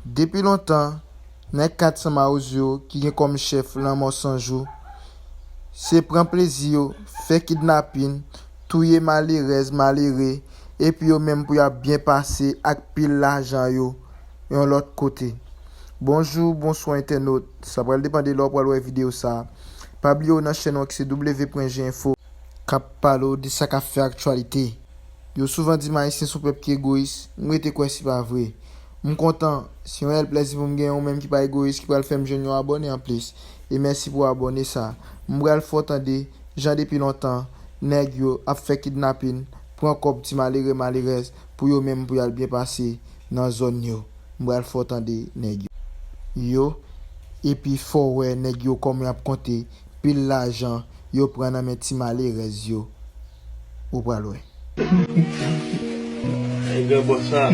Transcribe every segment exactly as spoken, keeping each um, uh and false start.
Depi lontan, nèg kat san mawozo yo ki gen kòm chèf Lanmò San Jou, se pran plezi yo, fè kidnapin, touye malerèz, malere, epi yo menm pou y ap byen pase ak pil lajan yo yon lòt kote. Bonjou, bonswa entènot, sa pral depann de lè w pral wè videyo sa. Pa bliye w nan chèn w ki se W pwen G Info k ap pale w de sa k ap fè aktyalite. Yo souvan di m Ayisyen se yon pèp ki egoyis, m rete kwè se pa vre. M kontan, se yon reyèl plèzi pou m gen yon menm ki pa egoyis ki pral fè m jwenn yon abòne anplis. E mèsi pou abòne sa. M pral fè w tande jan depi lontan nèg yo ap fè kidnapin, pran kòb ti malere malerèz pou yo menm pou y al byen pase nan zòn yo. M pral fè w tande nèg yo. Yo, epi fè w wè nèg yo kòman y ap konte pil lajan yo pran nan men ti malerèz yo. Ou pral wè. Ay, gran bòs sa.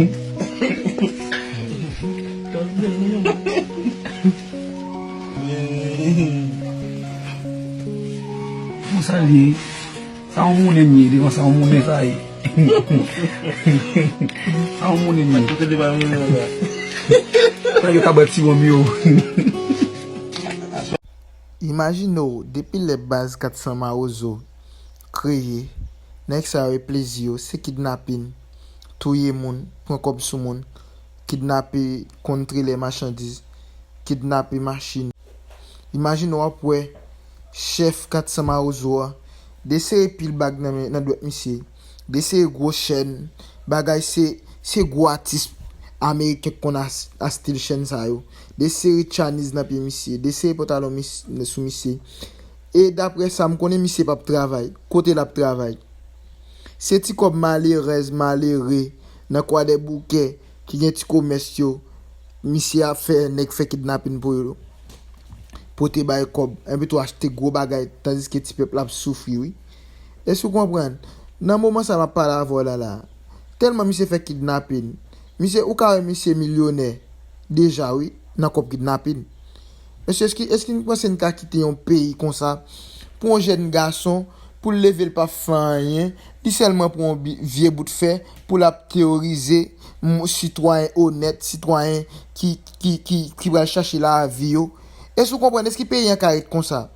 Konsa l ye. Sa yon mounen m ye, devan sa yon mounen sa ye. Sa yon mounen m ye. Sa yo ka bat ti wòm yo. Imajine w, depi lè baz kat san mawozo kreye, nèg sa yo e plezi yo, se kidnapin, touye moun, pran kòb sou moun, kidnape konn trelè machandiz, kidnape machin. Imajine w ap wè chèf kat san mawozo a desere pil bag nan men, nan dwèt misye, desere gwo chèn, bagay se, se gwo atis ameriken k konn as-, astil chèn sa yo, desere tchaniz nan pye misye, desere pantalon mis-, sou misye. E daprè sa, m konnen misye p ap travay. Kote l ap travay? Se ti kòb malerèz, malere nan Kwadèboukè ki gen ti komès yo, misye ap fè nèg fè kidnapin pou yo, pote bay kòb, enpi tou achte gwo bagay, tandiske ti pèp la ap soufri, wi. Èske w konprann? Nan moman sa m ap pale avè w la la, tèlman misye fè kidnapin, misye, ou ka wè misye milyonè deja, wi, nan kòb kidnapin. Mesye, èske, èske n panse n ka kite yon peyi konsa pou yon jèn gason, pou l leve l p ap fè anyen, li sèlman pran yon bi-, vye bout fè pou l ap teworize m-, sitwayen onèt, sitwayen ki, ki, ki, ki pral chache lavi yo? Èske w konprann? Èske peyi an ka ret konsa?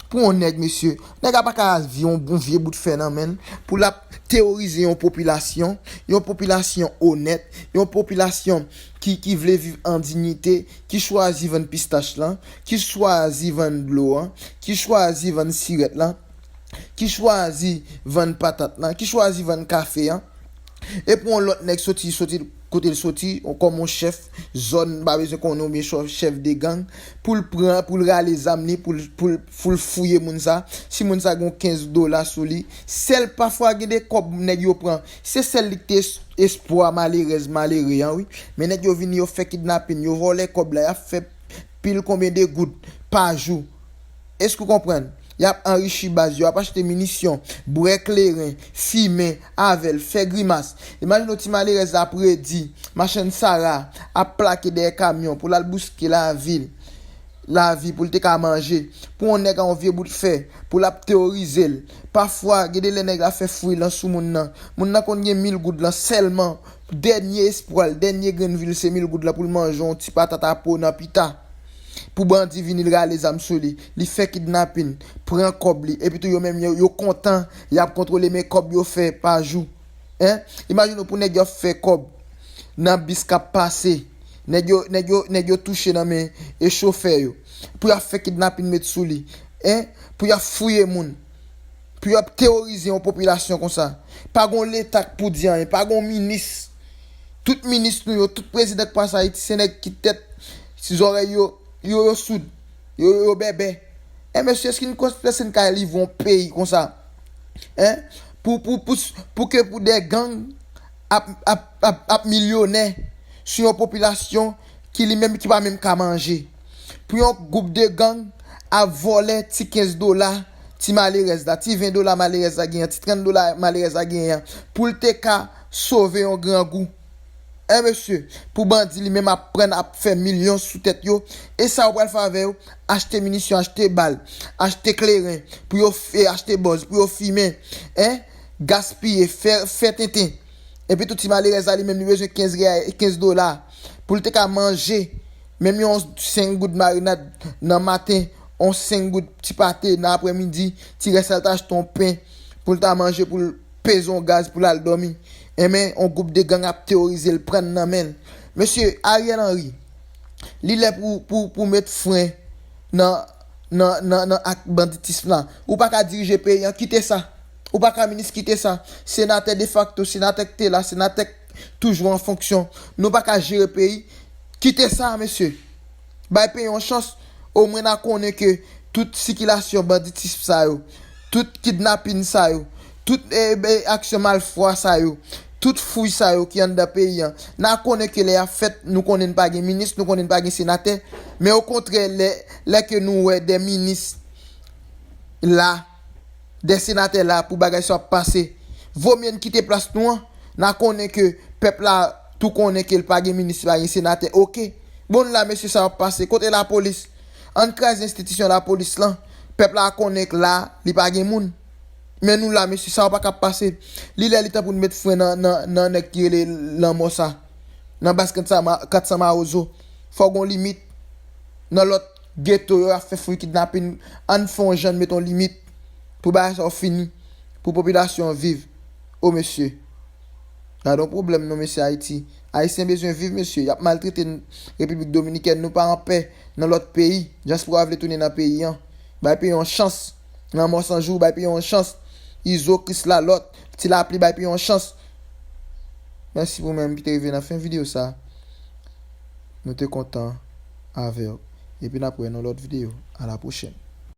Pou yon nèg, mesye, nèg la pa ka viv yon bon vye bout fè nan men l pou l ap teworize yon popilasyon, yon popilasyon onèt, yon popilasyon ki, ki vle viv an diyite, ki chwazi vann pistach lan, ki chwazi vann dlo an, ki chwazi vann sirèt lan, ki chwazi vann patat lan, ki chwazi vann kafe an. E pou yon lòt nèg soti, soti kote l soti, kòm yon chèf zòn, m pa bezwen konnen, oubyen chèf, chèf de gang, pou l pran, pou l rale zam li, pou l, pou l, pou l fouye moun sa, si moun sa gen kenz dola sou li, sèl pafwa gen de kòb nèg yo pran, se sèl li ki te es-, espwa malerèz, malere an, wi. Men nèg yo vini, yo fè kidnapin, yo vòlè kòb la, y ap fè pil konbyen de goud pa jou. Èske w konprann? Y ap anrichi baz yo, y ap achte minisyon, bwè kleren, fimen avè l, fè grimas. Imajine w ti malerèz la ap redi, machann sara ap plake dèyè kamyon pou l al bouske lavi l, lavi pou l te ka manje. Pou yon nèg a yon vye bout fè, pou l ap teworize l. Pafwa, gen de lè nèg la fè frilans sou moun nan. Moun nan konn gen mil goud lan sèlman. Dènye espwa l, dènye grenn vi l, se mil goud lan pou l manje yon ti patat a po nan pita. Pou bandi vini, l rale zam sou li. Li fè kidnapin, pran kòb li. Epi tou yo menm, yo, yo kontan, y ap kontwole men kòb yo fè pa jou. Hein? Imajine w pou nèg yo ap fè kòb nan bis k ap pase. Nèg yo, nèg yo, nèg yo touche nan men e chofè yo. Pou y ap fè kidnapin met sou li. Hein? Pou y ap fouye moun. Pou y ap teworize yon popilasyon konsa. Pa gon leta k pou di anyen, pa gon minis. Tout minis nou yo, tout prezidan k pase Ayiti, se nèg ki tèt, si zòrèy yo, yo, yo soud, yo, yo, yo bèbè. E mesye, èske n konsidere se n ka livre yon peyi konsa? Hein? Pou, pou, pou, pou ke pou de gang ap, ap, ap, ap milyonè sou yon popilasyon ki li menm ki pa menm ka manje. Pou yon gwoup de gang ap vòlè ti kenz dola ti malerèz la, ti ven dola malerèz la genyen, ti trant dola malerèz la genyen an, pou l te ka sove yon grangou. Hein, mesye, pou bandi li menm ap pran, ap fè milyon sou tèt yo, e sa yo pral fè avè yo? Achte minisyon, achte bal, achte kleren, pou yo f-, e achte bòz, pou yo fimen, hein, gaspiye, fè, fè tenten. Epi tou ti malerèz la li menm li bezwen kenz reyal, kenz dola. pou l te ka manje, menm yon senk goud marinad nan maten, yon senk goud ti pate nan aprèmidi, ti rès la l t achte yon pen pou l ta manje, pou l peze yon gaz pou l al dòmi. Enben, yon gwoup de gang ap teworize l, pran l nan men l. Mesye Ariel Henry, li lè pou, pou, pou met fren nan, nan, nan, nan ak banditism la. Ou pa ka dirije peyi an, kite sa. Ou pa ka minis, kite sa. Senatè defakto, senatè k te la, senatè k toujou an fonksyon. Nou pa ka jere peyi. Kite sa, mesye. Bay peyi yon chans. Omwen n a konnen ke tout sikilasyon banditism sa yo, tout kidnapin sa yo, tout eh, eh, aksyon malfwa sa yo, tout fouy sa yo ki anndan peyi an, n a konnen ke lè y ap fèt, nou konnen n pa gen minis, nou konnen n pa gen senatè. Men okontrè, lè, lè ke nou wè de minis la, de senatè la pou bagay sa ap pase, vomye n kite plas nou an. N a konnen ke pèp la tou konnen ke l pa gen minis, pa gen senatè. Oke. Bon, la, mesye, sa ap pase. Kote lapolis? Ann kraze enstitisyon lapolis lan. Pèp la konnen ke la, li pa gen moun. Men nou la, mesye, sa pa ka pase. Li lè li tan pou n met fren nan, nan, nan nèg ki rele lanmò sa. Nan baz kat san ma-, kat san mawozo. Fò gon limit. Nan lòt geto yo ap fè fouy kidnapin. Ann fè yon jan n met yon limit. Pou bagay sa yo fini. Pou popilasyon an viv. O mesye. Gade yon pwoblèm non mesye Ayiti. Ayisyen bezwen viv mesye. Y ap maltrete n Repiblik Dominikèn. Nou pa anpè nan lòt peyi. Dyaspora vle tounen nan peyi an. Bay peyi yon chans. Lanmò san jou, bay peyi yon chans. Izo, Krisla, lòt, Ti Lapli, bay peyi yon chans. Mèsi pou menm ki te rive nan fen videyo sa. Nou te kontan avè w. Epi n ap wè nan lòt videyo. A la pwochèn.